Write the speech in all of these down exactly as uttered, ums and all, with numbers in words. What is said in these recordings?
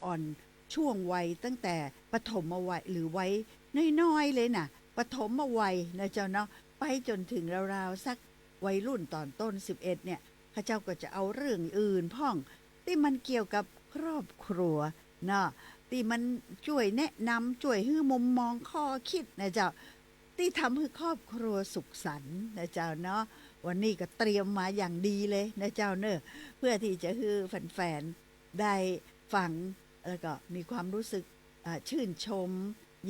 อ่อน ช่วงวัยตั้งแต่ปฐมวัย หรือวัยน้อยๆ เลยน่ะ ปฐมวัยนะเจ้าเนาะ ไปจ๋นเถิงราวๆ สักวัยรุ่นต๋อนต้น สิบเอ็ด เนี่ย ข้าเจ้าก็จะเอาเรื่องอื่นพ่อง ตี้มันเกี่ยวกับครอบครัวเนาะ ตี้มันจ้วยแนะนำ จ้วยหื้อมุมมองข้อคิดนะเจ้า ตี้ทำหื้อครอบครัวสุขสันต์นะเจ้าเนาะ วันนี้ก็เตรียมมาอย่างดีเลยนะเจ้าเนอะ เพื่อตี้จะหื้อแฟนๆ ได้ฟัง แล้วก็มีความรู้สึก อ่า ชื่นชม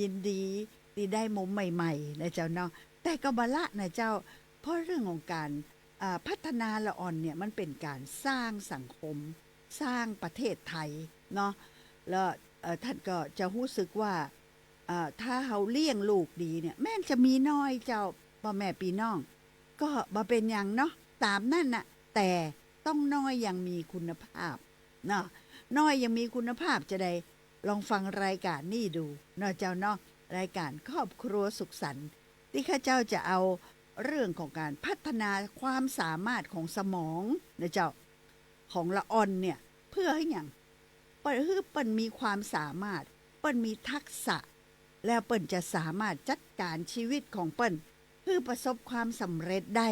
ยินดี ตี้ได้มุมใหม่ๆ นะเจ้าเนาะ แต่ก็บ่ละนะเจ้า เพราะเรื่องของก๋าน อ่า พัฒนาละอ่อนเนี่ย มันเป๋นก๋านสร้างสังคม สร้างประเทศไทยเนาะ แล้ว เอ่อ ต้านก็จะฮู้สึกว่า เอ่อ ถ้าเฮาเลี้ยงลูกดีเนี่ย แม้นจะมีน้อยเจ้า ป้อแม่ปี้น้อง ก็บ่เป๋นหยังเนาะ ต๋ามนั้นน่ะ แต่ต้องน้อยอย่างมีคุณภาพเนาะ น้อยอย่างมีคุณภาพจาใด ลองฟังรายก๋านนี้ดูเนาะเจ้าเนาะ รายก๋านครอบครัวสุขสันต์ ตี้ข้าเจ้าจะเอาเรื่องของก๋านพัฒนาความสามารถของสมองนะเจ้า ของละอ่อนเนี่ย เพื่อหื้อหยัง เปิ้น หื้อเปิ้นมีความสามารถ เปิ้นมีทักษะ แล้วเปิ้นจะสามารถจัดก๋านชีวิตของเปิ้น หื้อประสบความสำเร็จได้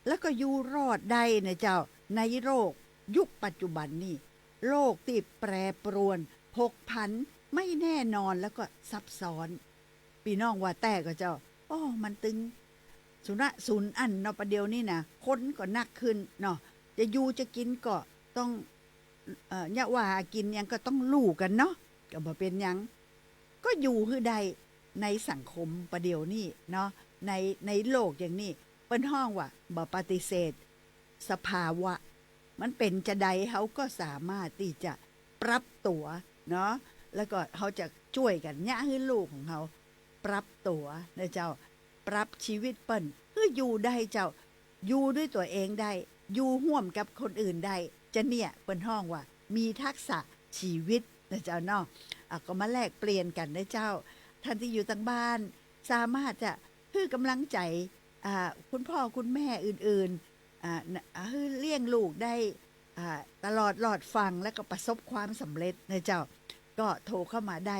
แล้วก็อยู่รอดได้นะเจ้า ในโลกยุคปัจจุบันนี้ โลกตี้แปรปรวน ผกผัน ไม่แน่นอน แล้วก็ซับซ้อน ปี้น้องว่าแต๊ก่อเจ้า อ้อ มันตึงสุนะสุนอั้นเนาะ ประเดี๋ยวนี้นะ คนก็นักขึ้นเนาะ จะอยู่จะกิ๋นก็ต้อง เอ่อ เยียะว่าหากิ๋นหยังก็ต้องฮู้กั๋นเนาะ ก็บ่เป๋นหยัง ก็อยู่หื้อได้ในสังคมประเดี๋ยวนี้เนาะ ใน ในโลกอย่างนี้ เปิ้นฮ้องว่า บ่ปฏิเสธสภาวะ มันเป๋นจาใด เฮาก็สามารถตี้จะปรับตั๋วเนาะ แล้วก็เฮาจะจ้วยกั๋นเยียะหื้อลูกของเฮาปรับตั๋วนะเจ้า ปรับชีวิตเปิ้นหื้ออยู่ได้เจ้า อยู่ด้วยตั๋วเองได้ อยู่ฮ่วมกับคนอื่นได้ จาเนี่ยเปิ้นฮ้องว่ามีทักษะชีวิตนะเจ้าเนาะ อ่ะ ก็มาแลกเปลี่ยนกั๋นนะเจ้า ต้านตี้อยู่ตางบ้าน สามารถจะหื้อก๋ำลังใจ๋ อ่า คุณพ่อคุณแม่อื่นๆ อ่า นะ อ่า หื้อเลี้ยงลูกได้ อ่า ตลอดรอดฟั่ง แล้วก็ประสบความสำเร็จนะเจ้า ก็โทรเข้ามาได้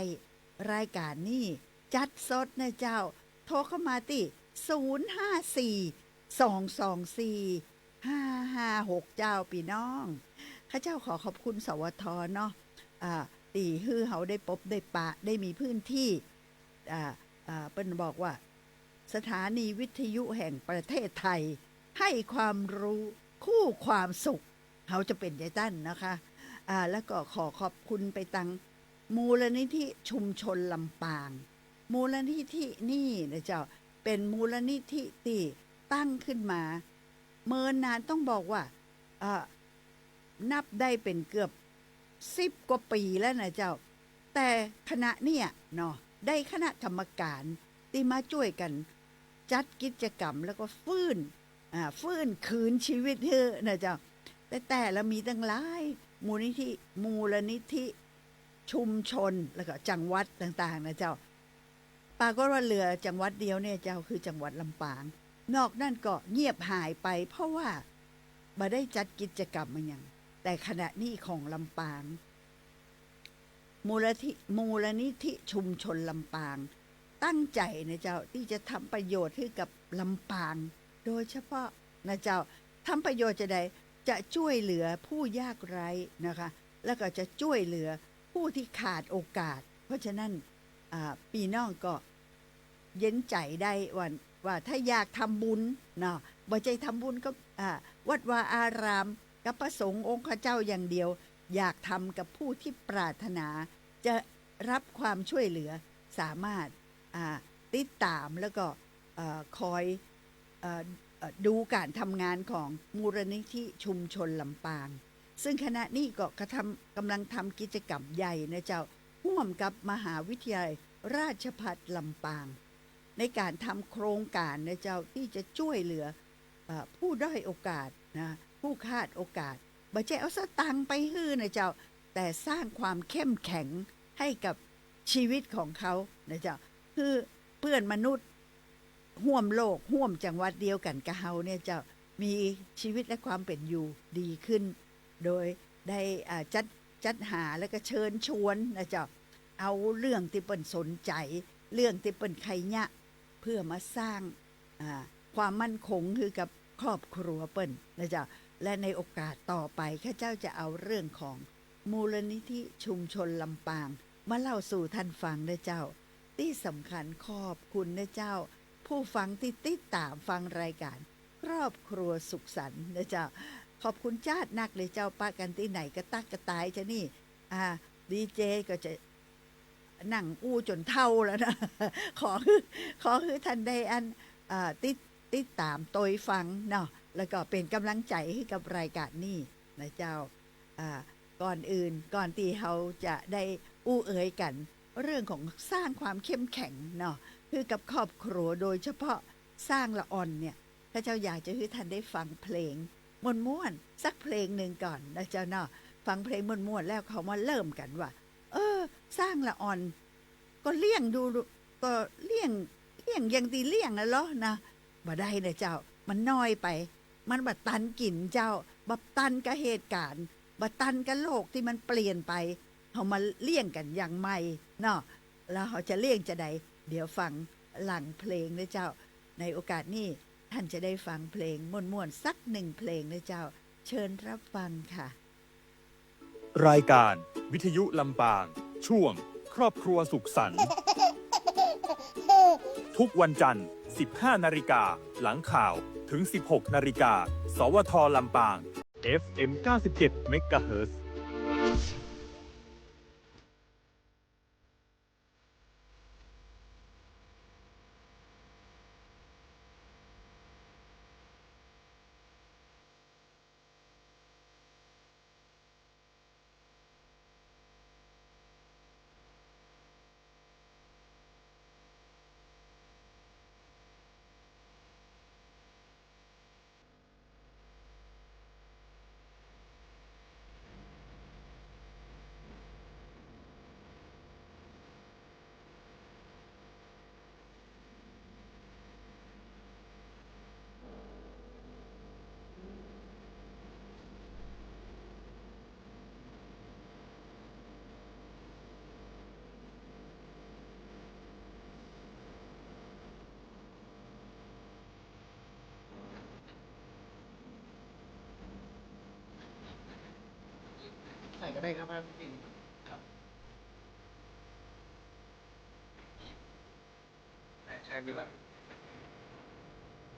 รายก๋านนี้จัดสดนะเจ้า โทรเข้ามาตี้ ศูนย์ห้าสี่ สองสองสี่ ห้าห้าหก เจ้าปี้น้อง ข้าเจ้าขอขอบคุณ สวท เนาะ อ่า ตี้หื้อเฮาได้ปบได้ปะ ได้มีพื้นที่ อ่า อ่า เปิ้นบอกว่า สถานีวิทยุแห่งประเทศไทย ให้ความรู้คู่ความสุข เฮาจะเป๋นจาใดตันนะคะ อ่า แล้วก็ขอขอบคุณไปตังมูลนิธิชุมชนลำปาง มูลนิธินี่นะเจ้า เป๋นมูลนิธิตี้ตั้งขึ้นมา เมินนาน ต้องบอกว่า เอ่อ นับได้เป๋นเกือบสิบกว่าปี๋แล้วนะเจ้า แต่ขณะเนี่ยเนาะ ได้คณะกรรมก๋านตี้มาจ้วยกั๋นจัดกิจกรรม แล้วก็ฟื้น อ่า ฟื้นคืนชีวิตหื้อนะเจ้า แต่ แต่ละมีตั้งหลายมูลนิธิ มูลนิธิชุมชน แล้วก็จังหวัดต่างๆ นะเจ้า ปรากฏว่าเหลือจังหวัดเดียวเนี่ยเจ้า คือจังหวัดลำปาง นอกนั้นก็เงียบหายไป เพราะว่าบ่ได้จัดกิจกรรมอะหยัง แต่ขณะนี้ของลำปาง มูลนิธิ มูลนิธิชุมชนลำปาง ตั้งใจ๋นะเจ้า ตี้จะทำประโยชน์หื้อกับลำปาง โดยเฉพาะนะเจ้า ทำประโยชน์จาใด จะจ้วยเหลือผู้ยากไร้นะคะ แล้วก็จะจ้วยเหลือผู้ตี้ขาดโอกาส เพราะฉะนั้น อ่า ปี้น้องก็ เย็นใจ๋ได้ว่า ว่าถ้าอยากทำบุญเนาะ บ่ใจ้ทำบุญกับ อ่า วัดวาอาราม กับพระสงฆ์องค์ข้าเจ้าอย่างเดียว อยากทำกับผู้ตี้ปรารถนาจะรับความจ้วยเหลือ สามารถ อ่า ติดต๋ามแล้วก็ เอ่อ คอย เอ่อ เอ่อ ดูก๋านทำงานของมูลนิธิชุมชนลำปาง ซึ่งขณะนี้ก็กระทำ ก๋ำลังทำกิจกรรมใหญ่นะเจ้า ฮ่วมกับมหาวิทยาลัยราชภัฏลำปาง ในก๋านทำโครงก๋านนะเจ้า ตี้จะจ้วยเหลือ เอ่อ ผู้ด้อยโอกาสนะ ผู้ขาดโอกาส บ่ใจ้เอาสตางค์ไปหื้อนะเจ้า แต่สร้างความเข้มแข็งให้กับชีวิตของเขานะเจ้า คือเปื้อนมนุษย์ฮ่วมโลก ฮ่วมจังหวัดเดียวกั๋นกับเฮาเนี่ยเจ้า มีชีวิตและความเป๋นอยู่ดีขึ้น โดยได้ อ่า จัด จัดหาแล้วก็เชิญชวนนะเจ้า เอาเรื่องตี้เปิ้นสนใจ๋ เรื่องตี้เปิ้นใค่เยียะ เพื่อมาสร้าง อ่า ความมั่นคงหื้อกับครอบครัวเปิ้นนะเจ้า และในโอกาสต่อไป ข้าเจ้าจะเอาเรื่องของมูลนิธิชุมชนลำปางมาเล่าสู่ท่านฟังนะเจ้า ตี้สำคัญขอบคุณนะเจ้า ผู้ฟังตี้ติดต๋ามฟังรายก๋านครอบครัวสุขสันต์นะเจ้า ขอบคุณจ๊าดนักเลยเจ้า ปะกั๋นตี้ไหนกระตักกระต๋ายจะนี่ อ่า ดีเจก็จะ นั่งอู้จ๋นเฒ่าแล้วนะ ขอหื้อ ขอหื้อท่านได้อัน อ่า ติด ติดต๋ามตวยฟังเนาะ แล้วก็เป๋นก๋ำลังใจ๋หื้อกับรายก๋านนี้นะเจ้า อ่า ก่อนอื่น ก่อนตี้เฮาจะได้อู้เอ่ยกั๋น เรื่องของสร้างความเข้มแข็งเนาะ หื้อกับครอบครัว โดยเฉพาะสร้างละอ่อนเนี่ย ข้าเจ้าอยากจะหื้อท่านได้ฟังเพลงม่วนๆ สักเพลงนึ่งก่อนนะเจ้าเนาะ ฟังเพลงม่วนๆ แล้วเฮามาเริ่มกั๋นว่า เออ สร้างละอ่อน ก็เลี้ยงดู ก็เลี้ยง เลี้ยงอย่างตี้เลี้ยงน่ะเหรอนะ บ่ได้นะเจ้า มันน้อยไป มันบ่ตันกิ๋นเจ้า บ่ตันกับเหตุก๋ารณ์ บ่ตันกับโลกตี้มันเปลี่ยนไป เฮามาเลี้ยงกั๋นอย่างใหม่เนาะ แล้วเฮาจะเลี้ยงจาใด เดี๋ยวฟังหลังเพลงนะเจ้า ในโอกาสนี้ท่านจะได้ฟังเพลงม่วนๆ สักนึ่งเพลงนะเจ้า เชิญรับฟังค่ะ รายการวิทยุลำปาง ช่วงครอบครัวสุขสันต์ ทุกวันจันทร์ สิบห้านาฬิกา หลังข่าว ถึง สิบหกนาฬิกา สวท ลำปาง เอฟเอ็ม เก้าสิบเจ็ดเมกะเฮิรตซ์ใส่ก็ได้ครับ ครับ ใช้เวลา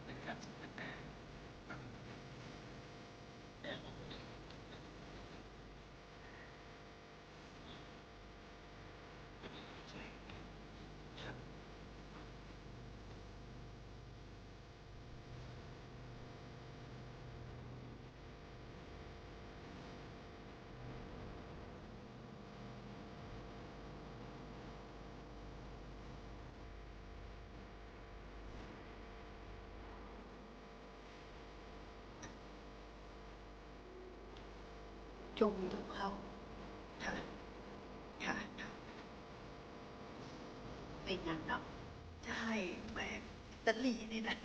นะครับจุ่มดูเขา ค่ะ ค่ะ ค่ะ เป็นหยังเนาะ ใช่ แหม อิตาลีนี่นะ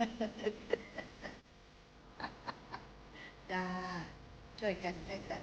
จ้า ช่วยกัน ช่วยกัน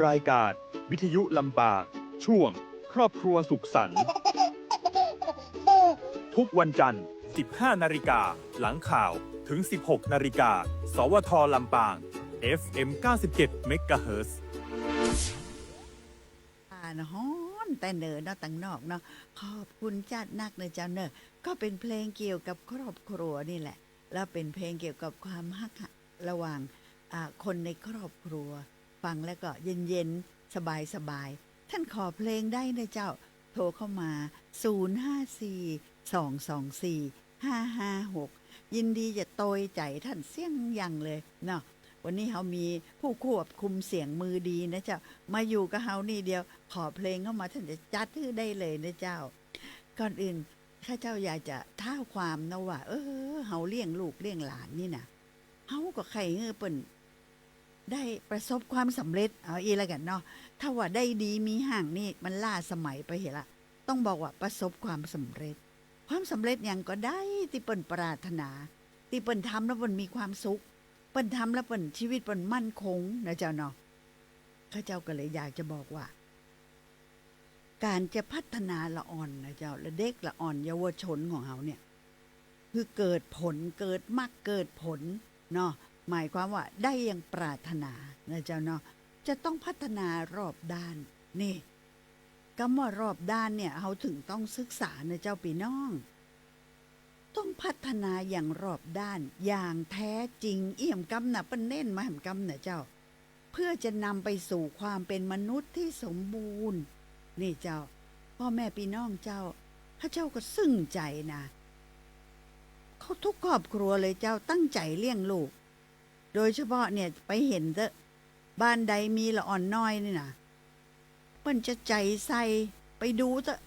รายการวิทยุลำปาง ช่วงครอบครัวสุขสันต์ ทุกวันจันทร์ สิบห้านาฬิกา หลังข่าว ถึง สิบหกนาฬิกา สวท ลำปาง เอฟเอ็ม เก้าสิบเจ็ดเมกะเฮิรตซ์ อ่า ฮ้อนแต๊เนอเนาะ ตังนอกเนาะ ขอบคุณจ๊าดนักเน่อเจ้าเน่อ ก็เป๋นเพลงเกี่ยวกับครอบครัวนี่แหละ แล้วเป๋นเพลงเกี่ยวกับความฮัก ระหว่าง อ่า คนในครอบครัว ฟังแล้วก็เย็นๆ สบายๆ ท่านขอเพลงได้นะเจ้า โทรเข้ามา ศูนย์ห้าสี่ สองสองสี่ ห้าห้าหก ยินดีจะโตยใจ๋ท่านเสี้ยงยังเลยเนาะ วันนี้เฮามีผู้ควบคุมเสียงมือดีนะเจ้า มาอยู่กับเฮานี่เดียว ขอเพลงเข้ามา ท่านจะจัดหื้อได้เลยนะเจ้า ก่อนอื่น ข้าเจ้าอยากจะท้าวความนะว่า เออ เฮาเลี้ยงลูกเลี้ยงหลานนี่นะ เฮาก็ใค่หื้อเปิ้นได้ประสบความสำเร็จ เอาอี้ละกั๋นเนาะ ถ้าว่าได้ดีมีห้างนี่มันล้าสมัยไปเหียละ ต้องบอกว่าประสบความสำเร็จ ความสำเร็จหยังก็ได้ตี้เปิ้นปรารถนา ตี้เปิ้นทำแล้วเปิ้นมีความสุข เปิ้นทำแล้วเปิ้น ชีวิตเปิ้นมั่นคงนะเจ้าเนาะ ข้าเจ้าก็เลยอยากจะบอกว่า ก๋านจะพัฒนาละอ่อนนะเจ้า และเด็กละอ่อนเยาวชนของเฮาเนี่ย คือเกิดผล เกิดมรรค เกิดผลเนาะ หมายความว่าได้อย่างปรารถนานะเจ้าเนาะ จะต้องพัฒนารอบด้าน นี่ กำว่ารอบด้านเนี่ย เฮาถึงต้องศึกษานะเจ้าปี้น้อง ต้องพัฒนาอย่างรอบด้าน อย่างแท้จริง เอี่ยมกำน่ะ เปิ้นเน้นมาแหมกำน่ะเจ้า เพื่อจะนำไปสู่ความเป็นมนุษย์ที่สมบูรณ์ นี่เจ้า ป้อแม่ปี้น้องเจ้า ข้าเจ้าก็ซึ่งใจ๋นะ เขาทุกครอบครัวเลยเจ้า ตั้งใจ๋เลี้ยงลูก โดยเฉพาะเนี่ย ไปหันเต๊อะ บ้านใดมีละอ่อนน้อยนี่นะ เปิ้นจะใจ๋ใส่ ไปดูเต๊อะ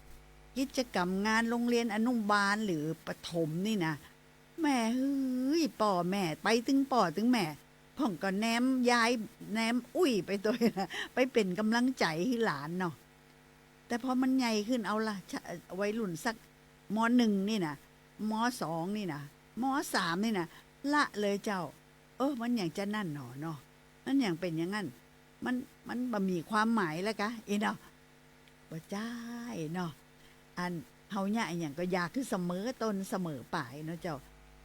กิจกรรมงานโรงเรียนอนุบาลหรือประถมนี่นะ แม่เฮ้ย ป้อแม่ ไปตึงป้อตึงแม่ พ่องก็แนมยาย แนมอุ้ยไปตวยนะ ไปเป๋นก๋ำลังใจ๋หื้อหลานเนาะ แต่พอมันใหญ่ขึ้นเอาละ ชะ วัยรุ่นสัก ม.หนึ่ง นี่นะ ม.สอง นี่นะ ม.สาม นี่นะ ละเลยเจ้า เออ มันหยังจะนั่นหนอเนาะ มันหยังเป๋นอย่างนั้น มัน มันบ่มีความหมายแล้วกา อี้เนาะ บ่ใจ้เนาะ อันเฮาเยียะอะหยังก็อยากหื้อเสมอต้นเสมอป๋ายเนาะเจ้า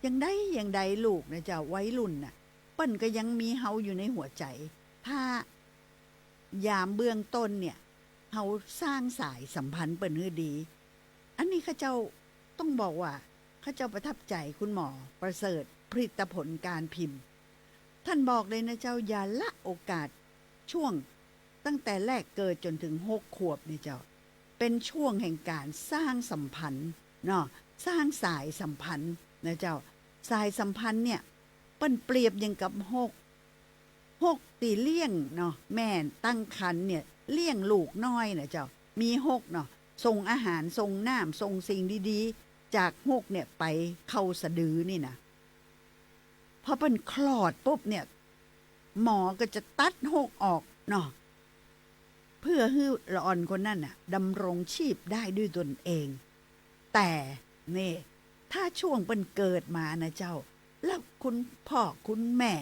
อย่างใดอย่างใดลูกนะเจ้า วัยรุ่นน่ะ เปิ้นก็ยังมีเฮาอยู่ในหัวใจ๋ ถ้ายามเบื้องต้นเนี่ย เฮาสร้างสายสัมพันธ์เปิ้นหื้อดี อันนี้ข้าเจ้าต้องบอกว่า ข้าเจ้าประทับใจ๋คุณหมอประเสริฐ ผลิตผลการพิมพ์ ท่านบอกเลยนะเจ้า อย่าละโอกาสช่วงตั้งแต่แรกเกิดจ๋นถึงหกขวบเนี่ยเจ้า เป๋นช่วงแห่งก๋านสร้างสัมพันธ์เนาะ สร้างสายสัมพันธ์นะเจ้า สายสัมพันธ์เนี่ย เปิ้นเปรียบอย่างกับฮก ฮกตี้เลี้ยงเนาะ แม่ตั้งครรภ์เนี่ย เลี้ยงลูกน้อยนะเจ้า มีฮกเนาะ ส่งอาหาร ส่งน้ำ ส่งสิ่งดีๆ จากฮกเนี่ยไปเข้าสะดือนี่นะ พอเปิ้นคลอดปุ๊บเนี่ย หมอก็จะตัดฮกออกเนาะ เพื่อหื้อละอ่อนคนนั้นน่ะ ดำรงชีพได้ด้วยตนเอง แต่นี่ ถ้าช่วงเปิ้นเกิดมานะเจ้า แล้วคุณพ่อคุณแม่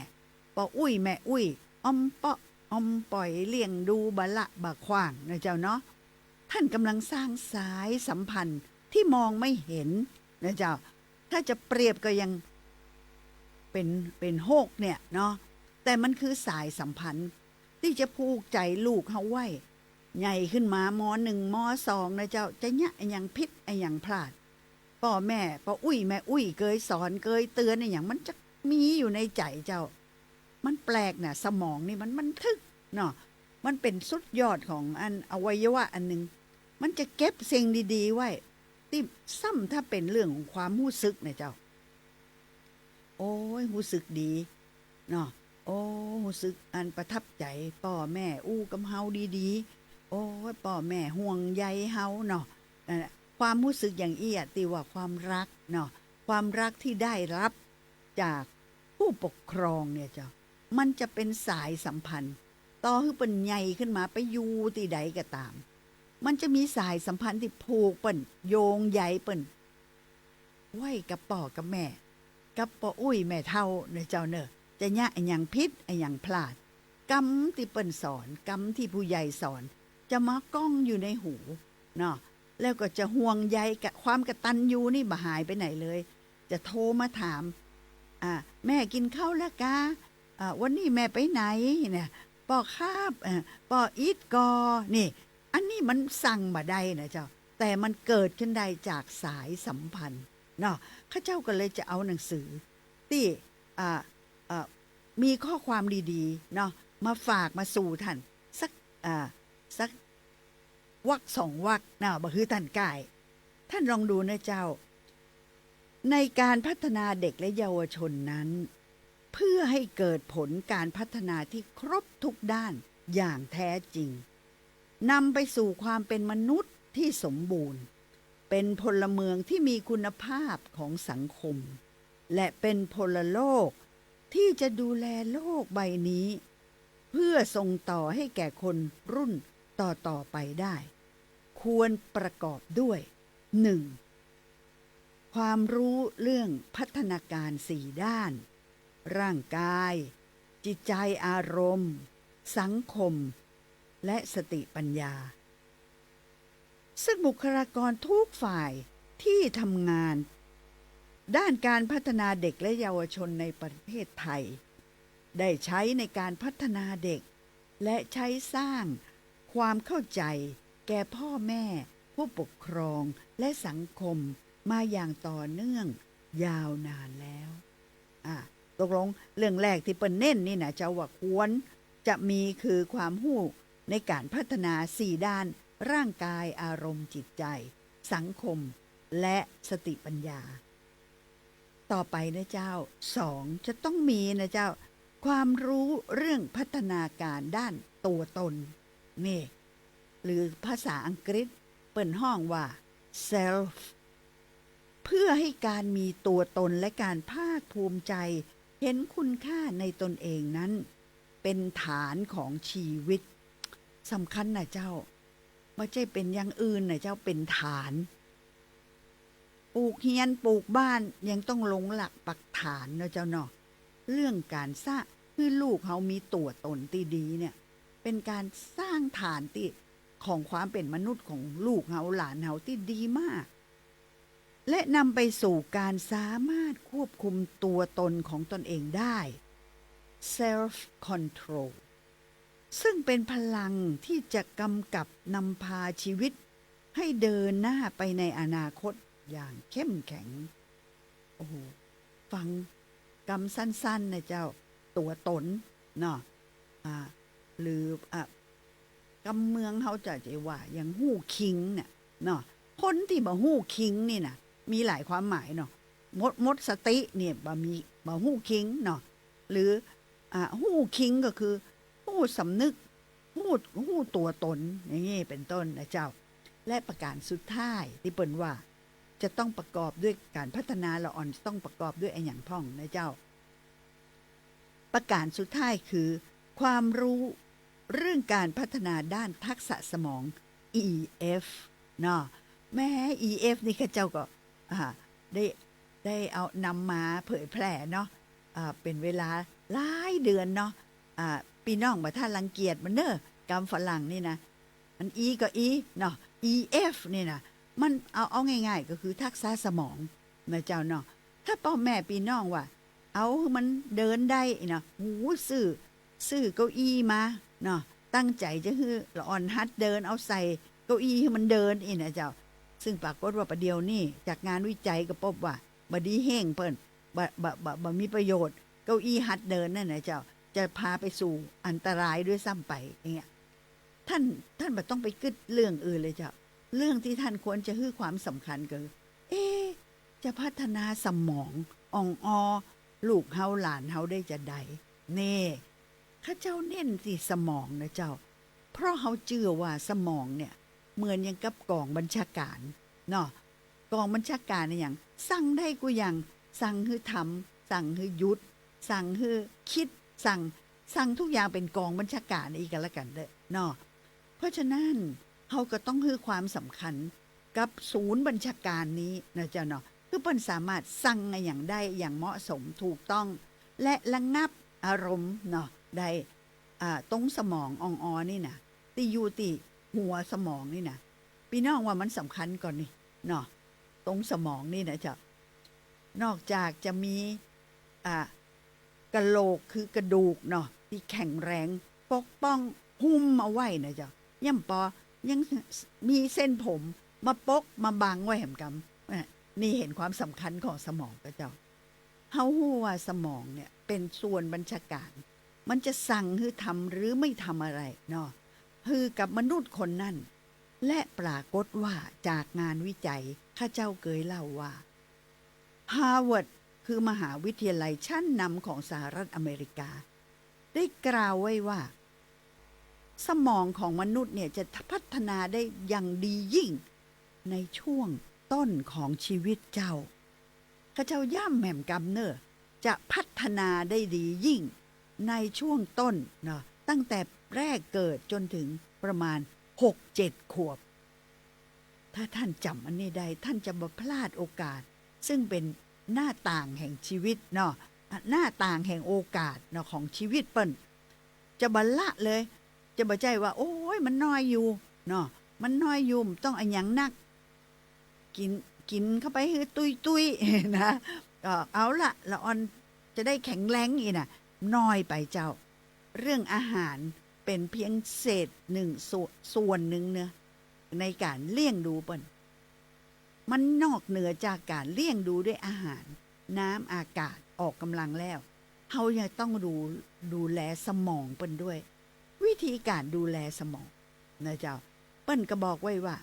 ป้ออุ๊ยแม่อุ๊ย ออมเปาะออมป๋อยเลี้ยงดูบ่ละบ่ขว้างนะเจ้าเนาะ ท่านกำลังสร้างสายสัมพันธ์ที่มองไม่เห็นนะเจ้า ถ้าจะเปรียบก็ยังเป๋น เป๋นฮกเนี่ยเนาะ แต่มันคือสายสัมพันธ์ที่จะผูกใจ๋ลูกเฮาไว้ ใหญ่ขึ้นมา ม.หนึ่ง ม.สอง นะเจ้า จะเยียะอะหยังผิดอะหยังพลาด ป้อแม่ ป้ออุ๊ยแม่อุ๊ยเกยสอนเกยเตือนอะหยัง มันจะมีอยู่ในใจ๋เจ้า มันแปลกน่ะ สมองนี่มันบันทึกเนาะ มันเป๋นสุดยอดของอันอวัยวะอันหนึ่ง มันจะเก็บสิ่งดีๆ ไว้ ตี้ซ้ำถ้าเป๋นเรื่องของความฮู้สึกนะเจ้า โอ้ย ฮู้สึกดีเนาะ โอ้ ฮู้สึกอันประทับใจ๋ ป้อแม่อู้กับเฮาดีๆ โอ้ย ป้อแม่ห่วงใยเฮาเนาะ นั่นแหละ ความฮู้สึกอย่างอี้อะ ตี้ว่าความฮักเนาะ ความฮักที่ได้ฮับจากผู้ปกครองเนี่ยเจ้า มันจะเป๋นสายสัมพันธ์ ต่อหื้อเปิ้นใหญ่ขึ้นมาไปอยู่ตี้ใดก็ต๋าม มันจะมีสายสัมพันธ์ตี้ผูกเปิ้น โยงใยเปิ้น ไว้กับป้อกับแม่ กับป้ออุ๊ยแม่เฒ่าเน่อเจ้าเน่อ จะเยียะอะหยังผิดอะหยังพลาด กำตี้เปิ้นสอน กำตี้ผู้ใหญ่สอน จะมาก้องอยู่ในหูเนาะ แล้วก็จะห่วงใยกับความกตัญญูนี่บ่หายไปไหนเลย จะโทรมาถาม อ่า แม่กิ๋นข้าวแล้วกา อ่า วันนี้แม่ไปไหนเนี่ย ป้อครับ เอ่อ ป้ออิดก่อ นี่ อันนี้มันสั่งบ่ได้นะเจ้า แต่มันเกิดขึ้นได้จากสายสัมพันธ์เนาะ ข้าเจ้าก็เลยจะเอาหนังสือตี้ อ่า อ่า มีข้อความดีๆ เนาะ มาฝากมาสู่ท่าน สัก อ่า สักวรรคสองวรรคเนาะ บ่หื้อท่านก้าย ท่านลองดูนะเจ้า ในการพัฒนาเด็กและเยาวชนนั้น เพื่อให้เกิดผลการพัฒนาที่ครบทุกด้านอย่างแท้จริง นำไปสู่ความเป็นมนุษย์ที่สมบูรณ์ เป็นพลเมืองที่มีคุณภาพของสังคม และเป็นพลโลกที่จะดูแลโลกใบนี้ เพื่อส่งต่อให้แก่คนรุ่นต่อๆ ไปได้ ควรประกอบด้วย หนึ่ง ความรู้เรื่องพัฒนาการสี่ด้าน ร่างกาย จิตใจ อารมณ์ สังคม และสติปัญญา ซึ่งบุคลากรทุกฝ่ายที่ทำงานด้านการพัฒนาเด็กและเยาวชนในประเทศไทย ได้ใช้ในการพัฒนาเด็ก และใช้สร้างความเข้าใจแก่พ่อแม่ ผู้ปกครอง และสังคมมาอย่างต่อเนื่องยาวนานแล้ว อ่ะ ตกลงเรื่องแรกตี้เปิ้นเน้นนี่นะเจ้า ว่าควรจะมีคือความฮู้ในการพัฒนาสี่ด้าน ร่างกาย อารมณ์ จิตใจ สังคม และสติปัญญา ต่อไปนะเจ้า สอง จะต้องมีนะเจ้า ความรู้เรื่องพัฒนาการด้านตัวตน นี่ หรือภาษาอังกฤษเปิ้นฮ้องว่า self เพื่อให้การมีตัวตนและการภาคภูมิใจเห็นคุณค่าในตนเองนั้น เป็นฐานของชีวิต สำคัญนะเจ้า บ่ใจ้เป๋นอย่างอื่นนะเจ้า เป๋นฐาน ปลูกเฮือนปลูกบ้านยังต้องลงหลักปักฐานเนาะเจ้าเนาะ เรื่องการสร้างหื้อลูกเฮามีตั๋วตนตี้ดีเนี่ย เป๋นการสร้างฐานตี้ ของความเป๋นมนุษย์ของลูกเฮาหลานเฮาตี้ดีมาก และนำไปสู่การสามารถควบคุมตัวตนของตนเองได้ self control ซึ่งเป็นพลังที่จะกำกับนำพาชีวิตให้เดินหน้าไปในอนาคตอย่างเข้มแข็ง โอ้โห ฟังกำสั้นๆ นะเจ้า ตั๋วตนเนาะ อ่า หรือ อ่ะ กำเมืองเฮาจะ จะว่าอย่างฮู้คิงเนี่ยเนาะ คนตี้บ่ฮู้คิงนี่นะ มีหลายความหมายเนาะ หมด หมดสติเนี่ย บ่มี บ่ฮู้คิงเนาะ หรือ อ่า ฮู้คิงก็คือ ฮู้สำนึก ฮู้ ฮู้ตั๋วตน อย่างนี้เป๋นต้นนะเจ้า และประการสุดท้ายตี้เปิ้นว่า จะต้องประกอบด้วยการพัฒนาละอ่อน จะต้องประกอบด้วยอะหยังพ่องนะเจ้า ประการสุดท้ายคือ ความรู้เรื่องการพัฒนาด้านทักษะสมอง อี เอฟ เนาะ แม้ อี เอฟ นี่ข้าเจ้าก็ อ่า ได้ ได้เอานำมาเผยแพร่เนาะ อ่า เป๋นเวลาหลายเดือนเนาะ อ่า ปี้น้องบ่ถ้ารังเกียจมันเน่อ กำฝรั่งนี่นะ อัน อี ก็ อี เนาะ อี เอฟ นี่นะ มันเอา เอาง่ายๆ ก็คือทักษะสมองนะเจ้าเนาะ ถ้าป้อแม่ปี้น้องว่า เอาหื้อมันเดินได้เนาะ หู ซื้อ ซื้อเก้าอี้มาเนาะ ตั้งใจ๋จะหื้อละอ่อนหัดเดิน เอาใส่เก้าอี้หื้อมันเดินอี้นะเจ้า ซึ่งปรากฏว่าประเดี๋ยวนี้จากงานวิจัยก็ปบว่า บ่ดีเฮ้งเปิ้น บ่ บ่ บ่ บ่มีประโยชน์ เก้าอี้หัดเดินนั่นนะเจ้า จะพาไปสู่อันตรายด้วยซ้ำไป อย่างเงี้ย ท่าน ท่านบ่ต้องไปกึ๊ดเรื่องอื่นเลยเจ้า เรื่องตี้ท่านควรจะหื้อความสำคัญก็คือ เอ๊ะ จะพัฒนาสมองอ่องออ ลูกเฮาหลานเฮาได้จาใด เน่ ข้าเจ้าเน้นตี้สมองนะเจ้า เพราะเฮาเจื้อว่าสมองเนี่ย เหมือนอย่างกับก๋องบัญชาก๋านเนาะ ก๋องบัญชาก๋านอะหยัง สั่งได้กู้อย่าง สั่งหื้อทำ สั่งหื้อหยุด สั่งหื้อกึ๊ด สั่ง สั่งทุกอย่างเป๋นก๋องบัญชาก๋านอี้ก็แล้วกั๋นเต๊อะเนาะ เพราะฉะนั้น เฮาก็ต้องหื้อความสำคัญกับศูนย์บัญชาก๋านนี้นะเจ้าเนาะ คือเปิ้นสามารถสั่งอะหยังได้อย่างเหมาะสมถูกต้อง และระงับอารมณ์เนาะ ได้ อ่า ตรงสมองอ่องๆ นี่นะ ตี้อยู่ตี้หัวสมองนี่นะ ปี้น้องว่ามันสำคัญก่อนี่เนาะ ตรงสมองนี่นะเจ้า นอกจากจะมี อ่า กะโหลกคือกระดูกเนาะ ตี้แข็งแรงปกป้องหุ้มเอาไว้นะเจ้า ยังปอ ยังมีเส้นผมมาปกมาบังไว้แหมกำ อ่ะ นี่เห็นความสำคัญของสมองก่อเจ้า เฮาฮู้ว่าสมองเนี่ยเป๋นส่วนบัญชาการ มันจะสั่งหื้อทำหรือไม่ทำอะไรเนาะ หื้อกับมนุษย์คนนั้น และปรากฏว่าจากงานวิจัย ข้าเจ้าเกยเล่าว่า ฮาร์วาร์ด คือมหาวิทยาลัยชั้นนำของสหรัฐอเมริกา ได้กล่าวไว้ว่า สมองของมนุษย์เนี่ยจะพัฒนาได้อย่างดียิ่งในช่วงต้นของชีวิตเจ้า ข้าเจ้าย้ำแหมกำเน่อ จะพัฒนาได้ดียิ่งในช่วงต้นเนาะ ตั้งแต่แรกเกิดจนถึงประมาณหกเจ็ดขวบ ถ้าท่านจ๋ำอันนี้ได้ ท่านจะบ่พลาดโอกาส ซึ่งเป๋นหน้าต่างแห่งชีวิตเนาะ หน้าต่างแห่งโอกาสเนาะ ของชีวิตเปิ้น จะบ่ละเลย จะบ่ใจ้ว่า โอ้ย มันน้อยอยู่เนาะ มันน้อยอยู่ บ่ต้องอะหยังนัก กิ๋น กิ๋นเข้าไปหื้อตุ้ยๆ นะ ก็เอาละ ละอ่อนจะได้แข็งแรงอี้นะ น้อยไปเจ้า เรื่องอาหารเป๋นเพียงเศษหนึ่งส่วน ส่วนหนึ่งเนาะ ในก๋านเลี้ยงดูเปิ้น มันนอกเหนือจากก๋านเลี้ยงดูด้วยอาหาร น้ำ อากาศ ออกกำลังแล้ว เฮายังต้องดู ดูแลสมองเปิ้นด้วย วิธีก๋านดูแลสมองนะเจ้า เปิ้นก็บอกไว้ว่า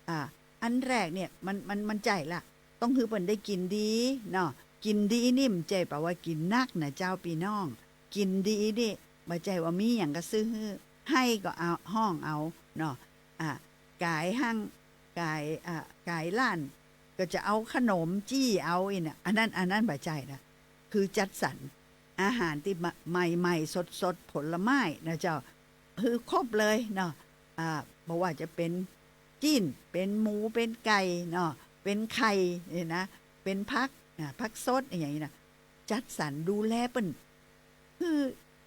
อ่า อันแรกเนี่ย มัน มัน มันใจ้ละ ต้องหื้อเปิ้นได้กิ๋นดีเนาะ กิ๋นดีนี่บ่ใจ้แปลว่ากิ๋นนักนะเจ้าปี้น้อง กิ๋นดีนี่ บ่ใจ้ว่ามีหยังก็ซื้อหื้อ ไห้ก็เอา ฮ้องเอาเนาะ อ่ะ ก๋ายห้าง ก๋าย อ่ะ ก๋ายร้าน ก็จะเอาขนมจี้เอาอี้น่ะ อันนั้น อันนั้นบ่ใจ้นะ คือจัดสรรอาหารตี้มา ใหม่ๆ สดๆ ผลไม้นะเจ้า คือครบเลยเนาะ อ่า บ่ว่าจะเป๋นจิ๊น เป๋นหมู เป๋นไก่เนาะ เป๋นไข่เนี่ยนะ เป๋นผัก อ่า ผักสดอะหยังอี้นะ จัดสรรดูแลเปิ้น คือ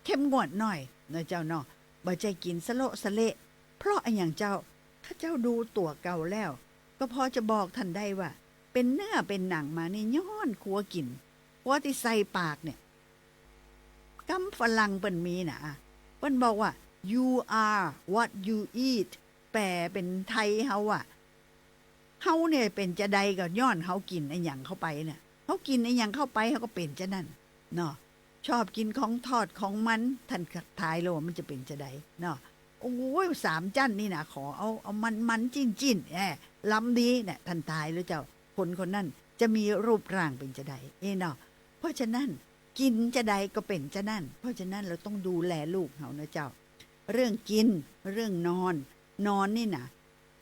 เข้มงวดหน่อยเนาะเจ้าเนาะ บ่ใจ้กิ๋นสะโละสะเละ เพราะอะหยังเจ้า ข้าเจ้าดูตั๋วเก่าแล้ว ก็พอจะบอกท่านได้ว่า เป๋นเนื้อเป๋นหนังมานี่ย้อนครัวกิ๋น ครัวตี้ใส่ปากเนี่ย กำฝรั่งเปิ้นมีนะ เปิ้นบอกว่า you are what you eat แปลเป๋นไทยเฮาอะ เฮาเนี่ยเป๋นจาใดก็ย้อนเฮากิ๋นอะหยังเข้าไปน่ะ เฮากิ๋นอะหยังเข้าไปเฮาก็เป๋นจานั้นเนาะ ชอบกิ๋นของทอดของมัน ท่านทายแล้วว่ามันจะเป๋นจาใดเนาะ โอ้ย สามจั้นนี่นะ ขอเอา เอามันๆ จิ๊นๆ แอะ ลำดีเนี่ย ท่านทายแล้วเจ้า คนคนนั้นจะมีรูปร่างเป๋นจาใด เอ้เนาะ เพราะฉะนั้นกิ๋นจาใดก็เป๋นจานั้น เพราะฉะนั้นเราต้องดูแลลูกเฮานะเจ้า เรื่องกิ๋น เรื่องนอน นอนนี่นะ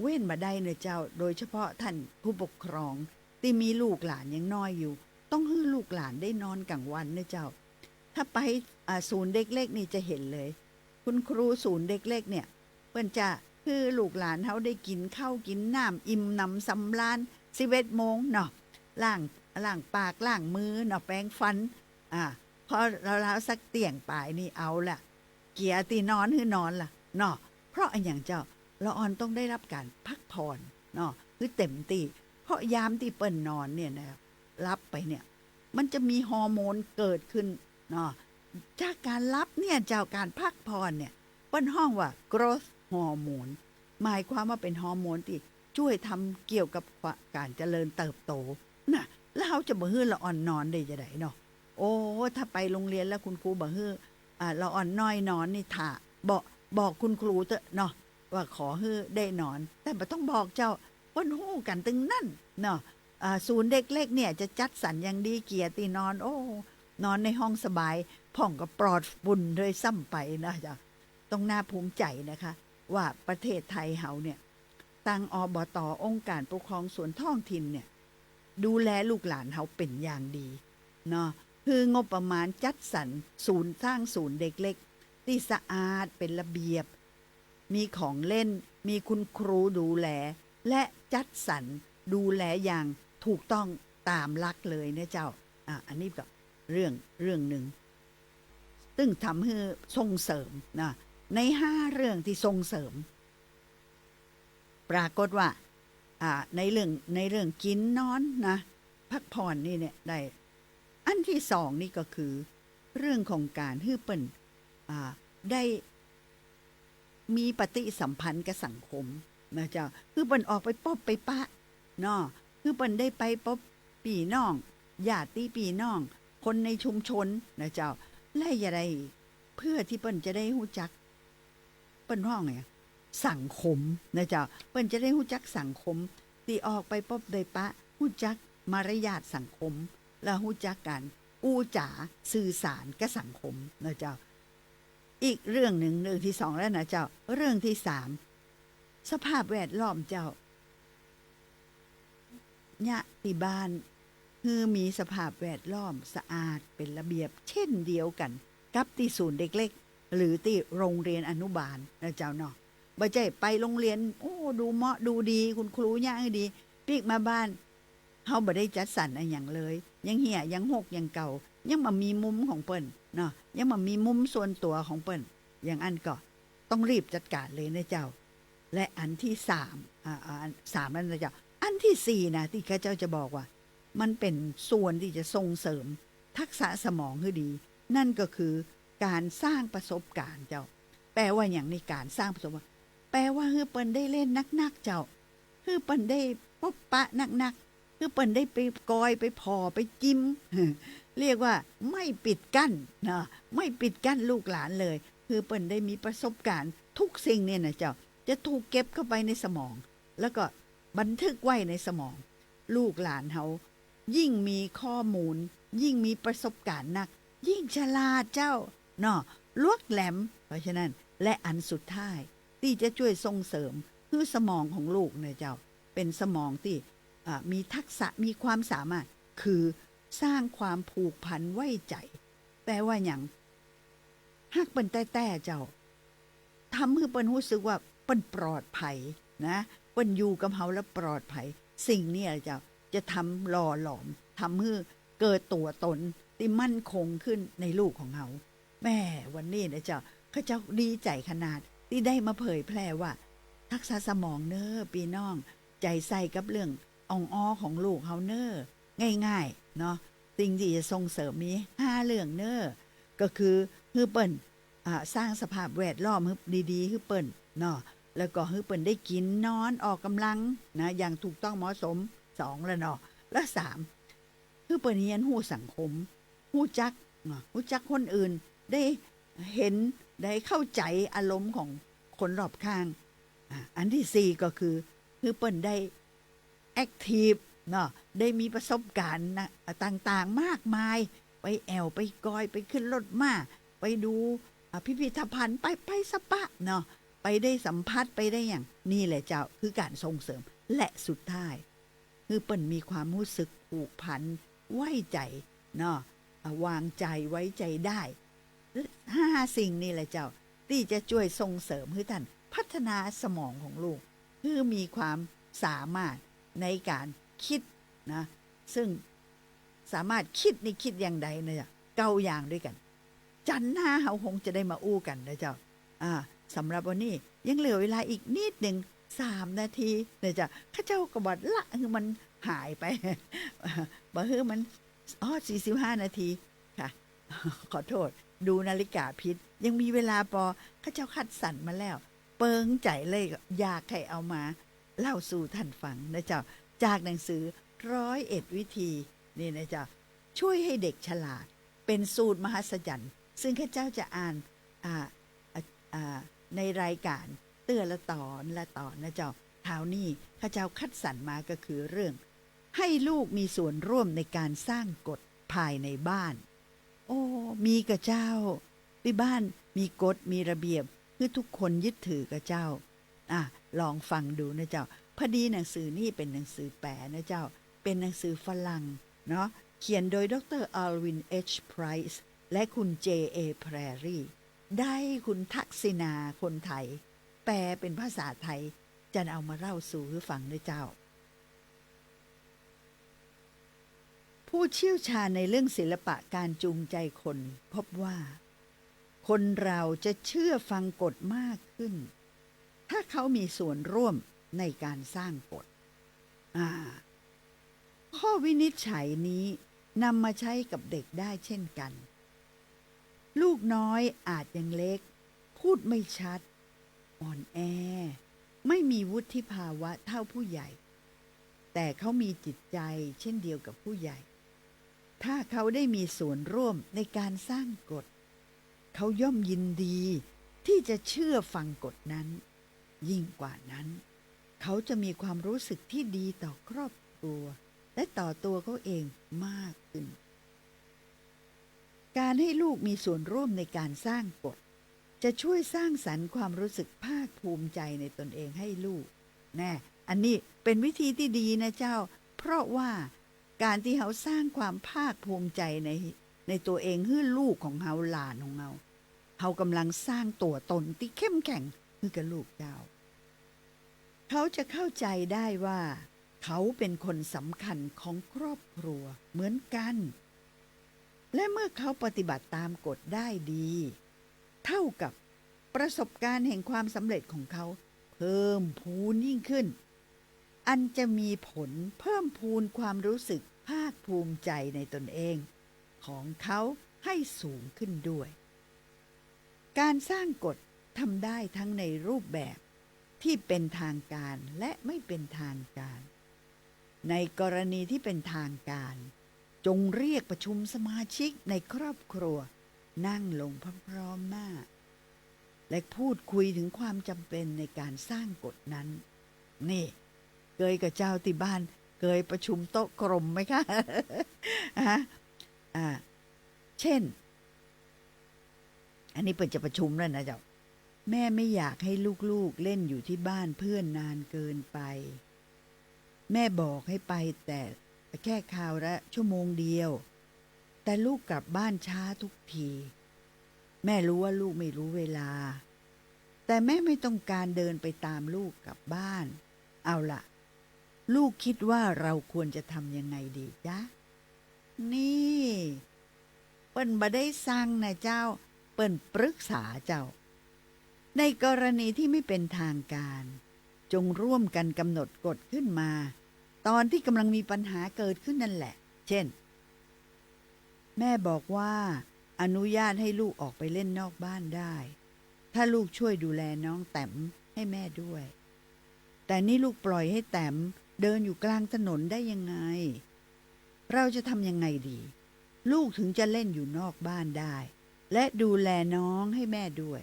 เว้นบ่ได้เน่อเจ้า โดยเฉพาะท่านผู้ปกครองตี้มีลูกหลานยังน้อยอยู่ ต้องหื้อลูกหลานได้นอนก๋างวันเน่อเจ้า ถ้าไป อ่า ศูนย์เด็กเล็กนี่จะเห็นเลย คุณครูศูนย์เด็กเล็กเนี่ย เปิ้นจะหื้อลูกหลานเฮาได้กิ๋นข้าวกิ๋นน้ำ อิ่มหนำสำราญ สิบเอ็ดโมงเนาะ ล้าง ล้างปาก ล้างมือเนาะ แปรงฟัน อ่า พอราวๆ สักเตี้ยงป๋ายนี่เอาละ เกียตี้นอนหื้อนอนละเนาะ เพราะอะหยังเจ้า ละอ่อนต้องได้ฮับก๋านพักผ่อนเนาะ หื้อเต็มตี้ เพราะยามตี้เปิ้นนอนเนี่ยนะ หลับไปเนี่ย มันจะมีฮอร์โมนเกิดขึ้นเนาะ จากก๋านหลับเนี่ยเจ้า ก๋านพักผ่อนเนี่ย เปิ้นฮ้องว่า growth hormone หมายความว่าเป๋นฮอร์โมนตี้จ้วยทำเกี่ยวกับก๋านเจริญเติบโตน่ะ แล้วเฮาจะบ่หื้อละอ่อนนอนได้จาใดเนาะ โอ้ ถ้าไปโฮงเฮียนแล้วคุณครูบ่หื้อ อ่า ละอ่อนน้อยนอนนี่ ถ้าบอก บอกคุณครูเต๊อะเนาะ ว่าขอหื้อได้นอน แต่บ่ต้องบอกเจ้า เปิ้นฮู้กั๋นตึงนั้นเนาะ อ่า ศูนย์เด็กเล็กเนี่ยจะจัดสรรอย่างดี เกียตี้นอน โอ้ นอนในห้องสบาย พ่องก็ปลอดฝุ่นด้วยซ้ำไปนะเจ้า ต้องน่าภูมิใจ๋นะคะ ว่าประเทศไทยเฮาเนี่ย ตาง อบต. องค์การปกครองส่วนท้องถิ่นเนี่ย ดูแลลูกหลานเฮาเป๋นอย่างดีเนาะ หื้องบประมาณจัดสรรศูนย์ สร้างศูนย์เด็กเล็กตี้สะอาดเป๋นระเบียบ มีของเล่น มีคุณครูดูแล และจัดสรรดูแลอย่างถูกต้องตามหลักเลยเนี่ยเจ้า อ่ะ อันนี้ก็เรื่อง เรื่องนึ่ง ซึ่งทำหื้อส่งเสริมนะ ในห้าเรื่องตี้ส่งเสริม ปรากฏว่า อ่า ในเรื่อง ในเรื่องกิ๋นนอนนะ พักผ่อนนี่เนี่ยได้ อันตี้สองนี่ก็คือ เรื่องของก๋านหื้อเปิ้น อ่า ได้ มีปฏิสัมพันธ์กับสังคมนะเจ้า หื้อเปิ้นออกไปปบไปปะเนาะ หื้อเปิ้นได้ไปปบปี้น้อง ญาติปี้น้อง คนในชุมชนนะเจ้า และจะได้ เพื่อตี้เปิ้นจะได้ฮู้จัก เปิ้นฮ้องหยัง สังคมนะเจ้า เปิ้นจะได้ฮู้จักสังคม ตี้ออกไปปบได้ปะ ฮู้จักมารยาทสังคม และฮู้จักก๋านอู้จ๋าสื่อสารกับสังคมนะเจ้า อีกเรื่องนึ่ง เรื่องตี้สองแล้วนะเจ้า เรื่องตี้สาม สภาพแวดล้อมเจ้า เยียะตี้บ้าน หื้อมีสภาพแวดล้อมสะอาดเป๋นระเบียบ เช่นเดียวกั๋นกับตี้ศูนย์เด็กเล็ก หรือตี้โรงเรียนอนุบาลนะเจ้าเนาะ บ่ใจ้ไปโรงเรียน โอ้ ดูเหมาะดูดี คุณครูเยียะหื้อดี ปิ๊กมาบ้าน เฮาบ่ได้จัดสรรอะหยังเลย ยังเหี่ย ยังฮก ยังเก่า ยังบ่มีมุมของเปิ้นเนาะ ยังบ่มีมุมส่วนตั๋วของเปิ้น อย่างอั้นก็ต้องรีบจัดก๋านเลยนะเจ้า และอันตี้สาม อ่า อ่า อันสามแล้วนะเจ้า อันตี้สี่นะ ตี้ข้าเจ้าจะบอกว่า มันเป๋นส่วนตี้จะส่งเสริมทักษะสมองหื้อดี นั่นก็คือก๋านสร้างประสบการณ์เจ้า แปลว่าหยังนี่ ก๋านสร้างประสบการณ์ แปลว่าหื้อเปิ้นได้เล่นนักๆ เจ้า หื้อเปิ้นได้ปบปะนักๆ หื้อเปิ้นได้ไปกอย ไปผ่อ ไปจิม เรียกว่าไม่ปิดกั้นนะ ไม่ปิดกั้นลูกหลานเลย หื้อเปิ้นได้มีประสบการณ์ ทุกสิ่งเนี่ยนะเจ้า จะถูกเก็บเข้าไปในสมอง แล้วก็บันทึกไว้ในสมอง ลูกหลานเฮา ยิ่งมีข้อมูล ยิ่งมีประสบการณ์นัก ยิ่งฉลาดเจ้าเนาะ ลวกแหลม เพราะฉะนั้น และอันสุดท้าย ตี้จะจ้วยส่งเสริมหื้อสมองของลูกนะเจ้า เป๋นสมองตี้ อ่า มีทักษะ มีความสามารถ คือสร้างความผูกพันไว้ใจ๋ แปลว่าหยัง ฮักเปิ้นแต๊ๆ เจ้า ทำหื้อเปิ้นฮู้สึกว่าเปิ้นปลอดภัยนะ เปิ้นอยู่กับเฮาแล้วปลอดภัย สิ่งนี้เจ้า จะทำหล่อหลอม ทำหื้อเกิดตั๋วตนตี้มั่นคงขึ้นในลูกของเฮา แม่ วันนี้นะเจ้า ข้าเจ้าดีใจ๋ขนาดตี้ได้มาเผยแพร่ว่า ทักษะสมองเน้อปี้น้อง ใจ๋ใส่กับเรื่องอ่องอ้อของลูกเฮาเน้อ ง่ายๆ เนาะ สิ่งตี้จะส่งเสริมมีห้าเรื่องเน้อ ก็คือหื้อเปิ้น อ่า สร้างสภาพแวดล้อมหื้อดีๆ หื้อเปิ้นเนาะ แล้วก็หื้อเปิ้นได้กิ๋นนอนออกก๋ำลังนะ อย่างถูกต้องเหมาะสม สองแล้วเนาะ และสาม หื้อเปิ้นเฮียนฮู้สังคม ฮู้จักเนาะ ฮู้จักคนอื่น ได้เห็น ได้เข้าใจ๋อารมณ์ของคนรอบข้าง อ่า อันตี้สี่ก็คือ หื้อเปิ้นได้แอ็กทีฟเนาะ ได้มีประสบการณ์นะ ต่างๆ มากมาย ไปแอ่ว ไปกอย ไปขึ้นรถม้า ไปดู อ่า พิพิธภัณฑ์ ไป ไปสปะเนาะ ไปได้สัมผัส ไปได้หยัง นี่แหละเจ้า คือก๋านส่งเสริม และสุดท้าย หื้อเปิ้นมีความฮู้สึกผูกพัน ไว้ใจ๋เนาะ อ่ะ วางใจ๋ ไว้ใจ๋ได้ ห้าสิ่งนี่แหละเจ้า ตี้จะจ้วยส่งเสริมหื้อต้านพัฒนาสมองของลูก หื้อมีความสามารถในก๋านคิดนะ ซึ่งสามารถคิดนี่คิดอย่างใดนะเจ้า เก้าอย่างด้วยกั๋น จันทร์หน้าเฮาคงจะได้มาอู้กั๋นนะเจ้า อ่า สำหรับวันนี้ยังเหลือเวลาอีกนิดหนึ่ง สามนาทีนะเจ้า ข้าเจ้าก็บ่ละหื้อมันหายไป บ่หื้อมัน อ๋อ สี่สิบห้านาทีค่ะ ขอโทษ ดูนาฬิกาผิด ยังมีเวลาปอ ข้าเจ้าคัดสรรมาแล้ว เปิงใจ๋เลย อยากหื้อเอามาเล่าสู่ต้านฟังนะเจ้า จากหนังสือร้อยเอ็ดวิธีนี่นะเจ้า ช่วยให้เด็กฉลาด เป๋นสูตรมหัศจรรย์ ซึ่งข้าเจ้าจะอ่าน อ่า อ่า อ่า ในรายก๋านเตื้อละต๋อนละต๋อนนะเจ้า คราวนี้ข้าเจ้าคัดสรรมาก็คือเรื่อง ให้ลูกมีส่วนร่วมในการสร้างกฎภายในบ้าน โอ้ มีก่อเจ้า ตี้บ้านมีกฎมีระเบียบ หื้อทุกคนยึดถือก่อเจ้า อ่ะ ลองฟังดูนะเจ้า พอดีหนังสือนี่เป๋นหนังสือแปลนะเจ้า เป๋นหนังสือฝรั่งเนาะ เขียนโดย ดอกเตอร์ อัลวิน เอช ไพรส์ และคุณ เจ เอ แพรรี ได้คุณทักษิณา คนไทย แปลเป๋นภาษาไทย จันเอามาเล่าสู่หื้อฟังนะเจ้า ผู้เชี่ยวชาญในเรื่องศิลปะการจูงใจคนพบว่า คนเราจะเชื่อฟังกฎมากขึ้น ถ้าเขามีส่วนร่วมในการสร้างกฎ อ่า ข้อวินิจฉัยนี้นำมาใช้กับเด็กได้เช่นกัน ลูกน้อยอาจยังเล็ก พูดไม่ชัด อ่อนแอ ไม่มีวุฒิภาวะเท่าผู้ใหญ่ แต่เขามีจิตใจเช่นเดียวกับผู้ใหญ่ ถ้าเขาได้มีส่วนร่วมในการสร้างกฎ เขาย่อมยินดีที่จะเชื่อฟังกฎนั้น ยิ่งกว่านั้น เขาจะมีความรู้สึกที่ดีต่อครอบครัว และต่อตัวเขาเองมากขึ้น การให้ลูกมีส่วนร่วมในการสร้างกฎ จะช่วยสร้างสรรค์ความรู้สึกภาคภูมิใจในตนเองให้ลูก แน่ อันนี้เป็นวิธีที่ดีนะเจ้า เพราะว่าการที่เฮาสร้างความภาคภูมิใจใน ในตัวเองหื้อลูกของเฮา หลานของเฮา เฮากำลังสร้างตั๋วตนที่เข้มแข็งหื้อกับลูกเจ้า เขาจะเข้าใจได้ว่าเขาเป็นคนสำคัญของครอบครัวเหมือนกัน และเมื่อเขาปฏิบัติตามกฎได้ดี เท่ากับประสบการณ์แห่งความสำเร็จของเขาเพิ่มพูนยิ่งขึ้น อันจะมีผลเพิ่มพูนความรู้สึกภาคภูมิใจในตนเองของเขาให้สูงขึ้นด้วย การสร้างกฎทำได้ทั้งในรูปแบบที่เป็นทางการและไม่เป็นทางการ ในกรณีที่เป็นทางการ จงเรียกประชุมสมาชิกในครอบครัวนั่งลงพร้อมๆหน้า และพูดคุยถึงความจำเป็นในการสร้างกฎนั้น นี่ เกยกับเจ้าตี้บ้าน เกยประชุมโต๊ะกลมไหมคะ ฮะ อ่า เช่น อันนี้เปิ้นจะประชุมแล้วนะเจ้า แม่ไม่อยากให้ลูกๆเล่นอยู่ที่บ้านเพื่อนนานเกินไป แม่บอกให้ไปแต่แค่คราวละชั่วโมงเดียว แต่ลูกกลับบ้านช้าทุกที แม่รู้ว่าลูกไม่รู้เวลา แต่แม่ไม่ต้องการเดินไปตามลูกกลับบ้าน เอาล่ะ ลูกคิดว่าเราควรจะทำยังไงดีจ๊ะ นี่ เปิ้นบ่ได้สั่งนะเจ้า เปิ้นปรึกษาเจ้า ในกรณีที่ไม่เป็นทางการ จงร่วมกันกำหนดกฎขึ้นมา ตอนที่กำลังมีปัญหาเกิดขึ้นนั่นแหละ เช่น แม่บอกว่าอนุญาตให้ลูกออกไปเล่นนอกบ้านได้ ถ้าลูกช่วยดูแลน้องแต๋มให้แม่ด้วย แต่นี่ลูกปล่อยให้แต๋มเดินอยู่กลางถนนได้ยังไง เราจะทำยังไงดี ลูกถึงจะเล่นอยู่นอกบ้านได้ และดูแลน้องให้แม่ด้วย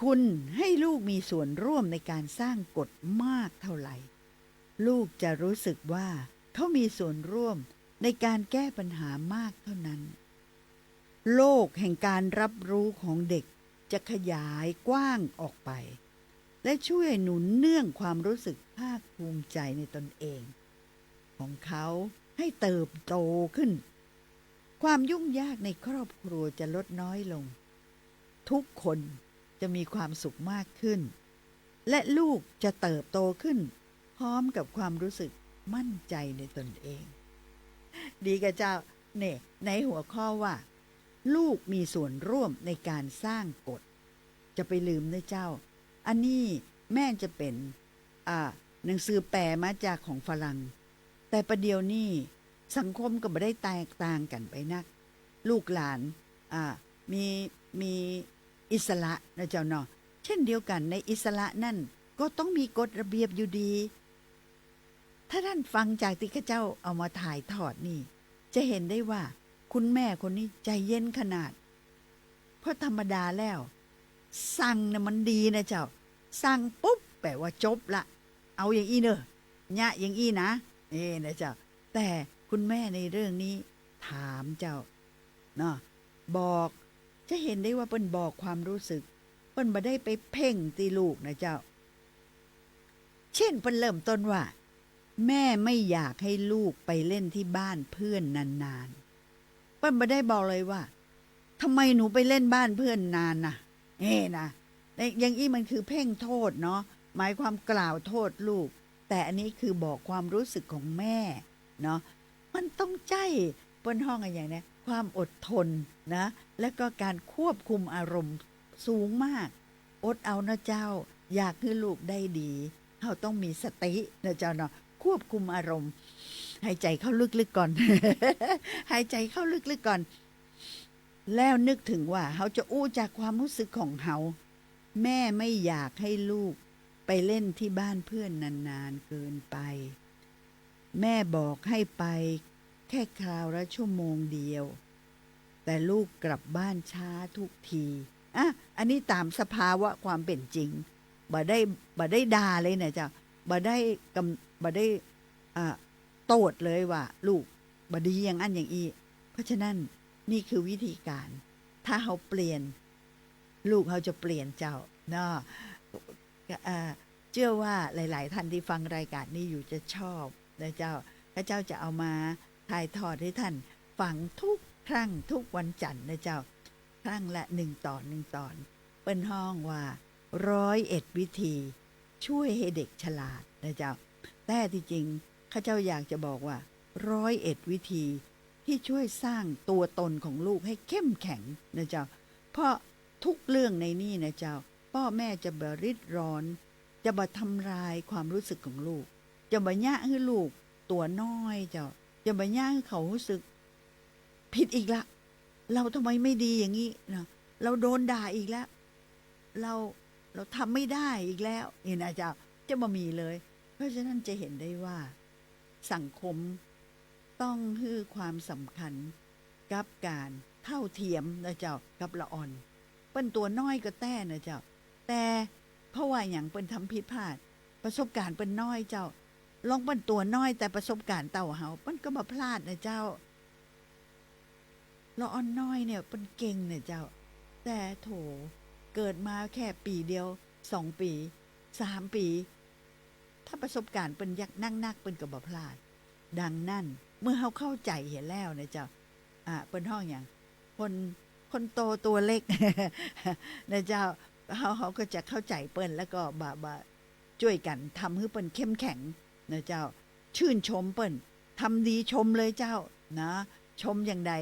คุณให้ลูกมีส่วนร่วมในการสร้างกฎมากเท่าไหร่ ลูกจะรู้สึกว่าเขามีส่วนร่วมในการแก้ปัญหามากเท่านั้น โลกแห่งการรับรู้ของเด็กจะขยายกว้างออกไป และช่วยหนุนเนื่องความรู้สึกภาคภูมิใจในตนเอง ของเขาให้เติบโตขึ้น ความยุ่งยากในครอบครัวจะลดน้อยลง ทุกคนจะมีความสุขมากขึ้น และลูกจะเติบโตขึ้น พร้อมกับความรู้สึกมั่นใจในตนเอง ดีกะเจ้า เนี่ย ในหัวข้อว่า ลูกมีส่วนร่วมในการสร้างกฎ จะไปลืมนะเจ้า อันนี้แม้จะเป๋น อ่า หนังสือแปลมาจากของฝรั่ง แต่ประเดี๋ยวนี้สังคมก็บ่ได้แตกต่างกั๋นไปนัก ลูกหลาน อ่า มี มีอิสระนะเจ้าเนาะ เช่นเดียวกั๋นในอิสระนั่นก็ต้องมีกฎระเบียบอยู่ดี ถ้าต้านฟังจากตี้ข้าเจ้าเอามาถ่ายทอดนี่ จะเห็นได้ว่าคุณแม่คนนี้ใจเย็นขนาด เพราะธรรมดาแล้ว สั่งน่ะมันดีนะเจ้า สั่งปุ๊บแป๋ว่าจบละ เอาอย่างอี้เน่อ เยียะอย่างอี้นะ นี่นะเจ้า แต่คุณแม่ในเรื่องนี้ถามเจ้า เนาะ บอก จะเห็นได้ว่าเปิ้นบอกความรู้สึก เปิ้นบ่ได้ไปเพ่งตี้ลูกนะเจ้า เช่นเปิ้นเริ่มต้นว่า แม่ไม่อยากให้ลูกไปเล่นที่บ้านเพื่อนนานๆ เปิ้นบ่ได้บอกเลยว่า ทำไมหนูไปเล่นบ้านเพื่อนนานน่ะ เอ้นะ ใน อย่างอี้มันคือเพ่งโทษเนาะ หมายความกล่าวโทษลูก แต่อันนี้คือบอกความรู้สึกของแม่เนาะ มันต้องใจ้ เปิ้นฮ้องอะหยังเนี่ย ความอดทนนะ และก็การควบคุมอารมณ์สูงมาก อดเอานะเจ้า อยากหื้อลูกได้ดี เฮาต้องมีสตินะเจ้าเนาะ ควบคุมอารมณ์ หายใจ๋เข้าลึกๆ ก่อน หายใจ๋เข้าลึกๆ ก่อน แล้วนึกเถิงว่าเฮาจะอู้จากความฮู้สึกของเฮา แม่ไม่อยากให้ลูกไปเล่นที่บ้านเพื่อนนานๆ เกินไป แม่บอกให้ไปแค่คราวละชั่วโมงเดียว แต่ลูกกลับบ้านช้าทุกที อ่ะ อันนี้ต๋ามสภาวะความเป๋นจริง บ่ได้ บ่ได้ด่าเลยนะเจ้า บ่ได้กำ บ่ได้ อ่า โต้ษเลยว่าลูกบ่ดีอย่างอั้นอย่างอี้ เพราะฉะนั้นนี่คือวิธีการ ถ้าเฮาเปลี่ยน ลูกเฮาจะเปลี่ยนเจ้าเนาะ ก็ เอ่อ เจื้อว่าหลายๆ ท่านตี้ฟังรายก๋านนี้อยู่จะชอบนะเจ้า ข้าเจ้าจะเอามาถ่ายทอดหื้อท่านฟังทุกครั้งทุกวันจันทร์นะเจ้า ครั้งละหนึ่งต๋อน หนึ่งต๋อน เปิ้นฮ้องว่า ร้อยเอ็ดวิธีช่วยให้เด็กฉลาดนะเจ้า แต่ตี้จริงข้าเจ้าอยากจะบอกว่า ร้อยเอ็ดวิธีที่ช่วยสร้างตั๋วตนของลูกให้เข้มแข็งนะเจ้า เพราะทุกเรื่องในนี่นะเจ้า ป้อแม่จะบ่ริดร้อน จะบ่ทำลายความฮู้สึกของลูก จะบ่เยียะหื้อลูกตั๋วน้อยเจ้า จะบ่เยียะหื้อเขาฮู้สึกผิดอีกละ เราทำไมไม่ดีอย่างนี้นะ เราโดนด่าอีกแล้ว เรา เราทำไม่ได้อีกแล้ว นี่นะเจ้า จะบ่มีเลย เพราะฉะนั้นจะเห็นได้ว่า สังคมต้องหื้อความสำคัญกับก๋านเท่าเทียมนะเจ้า กับละอ่อน เปิ้นตั๋วน้อยก็แต๊นะเจ้า แต่เพราะว่าหยังเปิ้นทำผิดพลาด ประสบการณ์เปิ้นน้อยเจ้า ลองเปิ้นตั๋วน้อยแต่ประสบการณ์เต้าเฮา เปิ้นก็บ่พลาดนะเจ้า ละอ่อนน้อยเนี่ยเปิ้นเก่งนะเจ้า แต่โถ เกิดมาแค่ปี๋เดียว สองปี๋ สามปี๋ ถ้าประสบการณ์เปิ้นยังนักๆ เปิ้นก็บ่พลาด ดังนั้นเมื่อเฮาเข้าใจ๋เหียแล้วนะเจ้า อ่า เปิ้นฮ้องหยัง คน คนโตตั๋วเล็ก นะเจ้า เฮา เฮาก็จะเข้าใจ๋เปิ้น แล้วก็บ่ บ่ จ้วยกั๋นทำหื้อเปิ้นเข้มแข็งนะเจ้า ชื่นชมเปิ้น ทำดีชมเลยเจ้า นะ ชมอย่างใด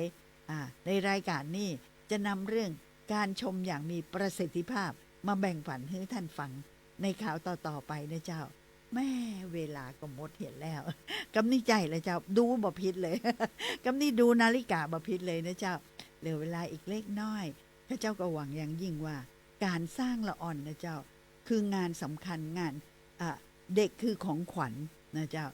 อ่า ในรายก๋านนี้จะนำเรื่องการชมอย่างมีประสิทธิภาพมาแบ่งปันหื้อท่านฟังในคราวต่อๆ ไปนะเจ้า แม่ เวลาก็หมดเหียแล้ว กำนี้ใจ๋แล้วเจ้า ดูบ่ผิดเลย กำนี้ดูนาฬิกาบ่ผิดเลยนะเจ้า เหลือเวลาอีกเล็กน้อย ข้าเจ้าก็หวังอย่างยิ่งว่า ก๋านสร้างละอ่อนนะเจ้า คืองานสำคัญงาน อ่ะ เด็กคือของขวัญนะเจ้า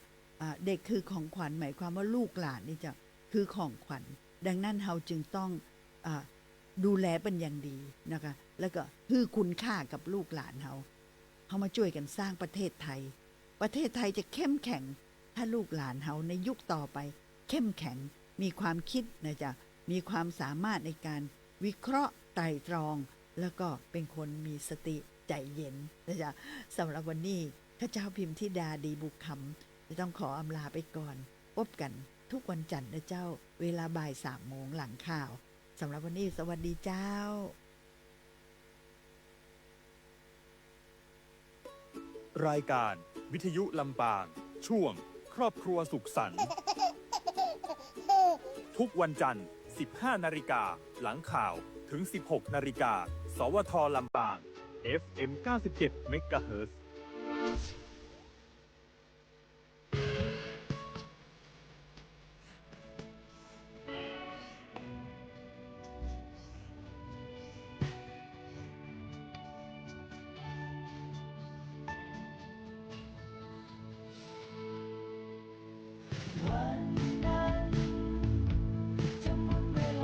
อ่ะ เด็กคือของขวัญ หมายความว่าลูกหลานนี่เจ้า คือของขวัญ ดังนั้นเฮาจึงต้อง อ่ะ ดูแลเปิ้นอย่างดีนะคะ แล้วก็หื้อคุณค่ากับลูกหลานเฮา เฮามาจ้วยกั๋นสร้างประเทศไทย ประเทศไทยจะเข้มแข็ง ถ้าลูกหลานเฮาในยุคต่อไปเข้มแข็ง มีความคิดนะเจ้า มีความสามารถในการวิเคราะห์ไตร่ตรอง แล้วก็เป็นคนมีสติใจเย็นนะเจ้า สำหรับวันนี้ข้าเจ้าพิมธิดา ดีบุกคำ จะต้องขออำลาไปก่อน พบกั๋นทุกวันจันทร์นะเจ้า เวลาบ่ายสามโมงหลังข่าว สำหรับวันนี้สวัสดีเจ้า รายการวิทยุลำปาง ช่วงครอบครัวสุขสันต์ ทุกวันจันทร์ สิบห้านาฬิกา หลังข่าว ถึง สิบหกนาฬิกา สวทลำปาง เอฟเอ็ม เก้าสิบเจ็ดเมกะเฮิรตซ์